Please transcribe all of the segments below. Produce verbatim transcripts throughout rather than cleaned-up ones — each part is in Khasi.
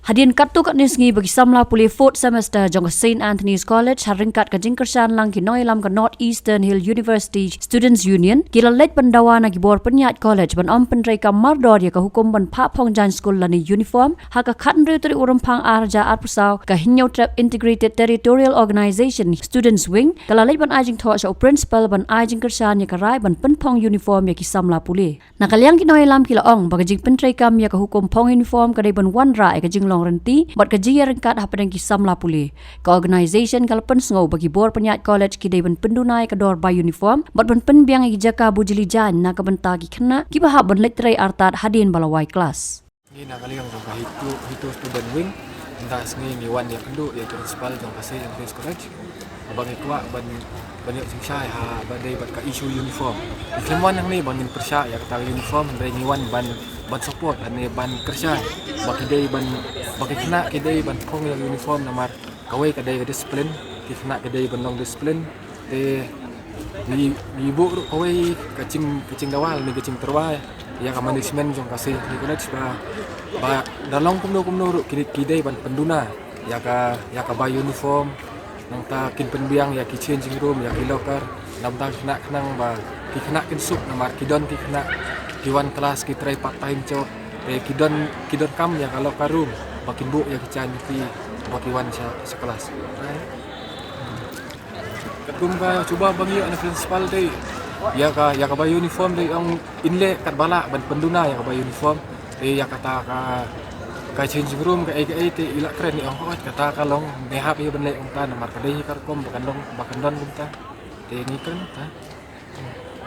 Hadien katto katne sngi ba ki samla pule fourth semester jong ka Saint Anthony's College ha ryngkat ka jingkyrshan lang ki nongïalam ka North Eastern Hill University Students Union ki la leit ban dawa na ki bor pynïaid college ban ym pyntreikam mardor ïa ka hukum ban phah phong jaiñ skul lane uniform, ha ka khathynriew tarik u Rymphang ar hajar arphew saw ka Hynñiewtrep Integrated Territorial Organization Students Wing ka la leit ban ai jingthoh sha u principal ban ai jingkyrshan ïa ka rai ban pynphong uniform ïa ki samla pule. Na ka liang ki nongïalam ki la ong ba ka jingpyntreikam ïa ka hukum phong uniform ka dei ban wanrah ïa ka jinglong rynti bad ka jingïaryngkat hapdeng ki samla pule. Ka organization ka la pynsngew ba ki bor pynïaid college ki dei ban pynduna ïa ka dor bai uniform bad ban pynbiang ïa ki jaka bujli jaiñ na ka bynta ki khynnah kiba hap ban leit trei artat hadien ba la wai klas. Ngi na ka liang jong ka HITO, HITO Student Wing, mynta ka sngi ngi wan ïakynduh ïa ka principal jong ka Saint Anthony's College ba ngi kwah ban, ban ïoh jingshai ha ba dei bad ka issue uniform. Ngi khlem wan hangne ba ngin pyrshah ïa kata ka uniform, hynrei ngi wan ban, ban support lane ban kyrshan ba ki dei ban, ba ki khynnah ki dei ban phong ïa ka uniform namar kawei ka dei ka discipline, ki khynnah ki dei ban long discipline. Te ngi, ngi buh ruh kawei ka jing, ka jingdawa lane ka jingtyrwa ïa ka management jong ka Saint Anthony College ba, ba da long kumno kumno ruh ki, ki dei ban pynduna ïa ka, ïa ka bai uniform. Nangta kin pynbiang ïa ki changing room, ïa ki locker. Namar ki khynnah khnang ba ki khynnah kin suk namar ki don ki khynnah ki wan klas ki trei part time job. Te ki don, ki donkam ïa ka locker room ba kin buh ïa ki jaiñ ki ba ki wan sha, sha klas. Katkum ka jubab ba ngi ïoh na principal dei ïa ka, ïa ka bai uniform dei ong in leh katba lah ban pynduna ïa ka bai uniform. Te ïa kata ka, ka changing room kaei kaei te i la kren i ong hooid kata ka long ne hap ïa ban leh ong ta namar ka dei ka rukom ba kan long, ba kan don kumta. Te ngi kren ta.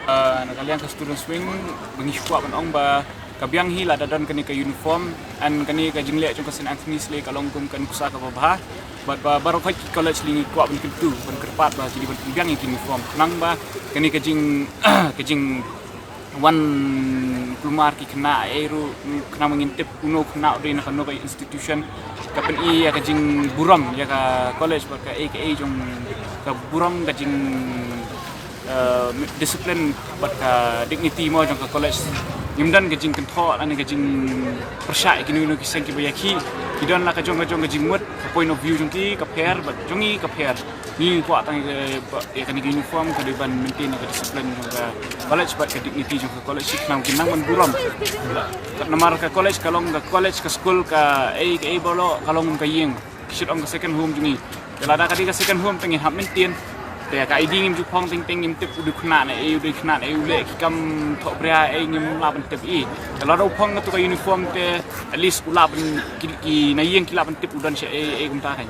Ah, na ka liang ka Students Wing ba ngi kwah ban ong ba ka biang hi lada don kane ka uniform and kane ka jingleh jong ka Saint Anthony's lei ka long kum ka nuksa kaba bha. Bad ba baroh ki college lei ngi kwah ban kyntu ban kyrpad ba ki dei ban pynbiang ïa ki uniform khnang ba kane ka jing, ka jingwan kulmar ki khynnah ei ruh khnang ba ngin tip uno u khynnah u dei na kano ka institution. Ka pyni ïa ka jingburom ïa ka college bad kaei kaei jong ka burom ka jing, eh, discipline bad ka dignity mo jong ka college. Ngim don ka jingkynthoh lane ka jingpyrshah ïa kino kino ki seng kiba ïa ki, ki don la ka jong ka jong ka jingmut, ka point of view jong ki ka pher bad jong ngi ka pher. Ngi kwah tang ïa ka, ïa kane ka uniform ka dei ban maintain ïa ka discipline jong ka college bad ka dignity jong ka college, shi khnang kin nang ban burom. Namar ka college ka long ka college, ka skul kaei kaei baroh ka long ka ïing. Ki shait ong ka second home jong ngi. Te lada ka dei ka second home te ngin hap maintain. Te ka I D ngim ju phong teng teng, ngim tip u dei u khynnah ne ei, u dei u khynnah ne ei, u leh ki kam thohbria ei, ngim lah ban tip ei. Te lada u phong katu ka uniform te at least u lah ban ki, ki na ïing ki lah ban tip u don sha ei ei kumta kan.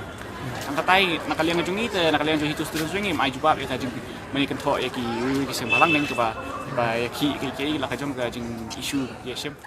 Tang katai na ka liang jong ngi te na ka liang jong HITO Students Wing ngim ai jubab ïa ka jing mane kynthoh ïa ki, ki seng bhalang ne kaba, ba ïa ki, ki, ki la ka jong ka jing issue ïa shim.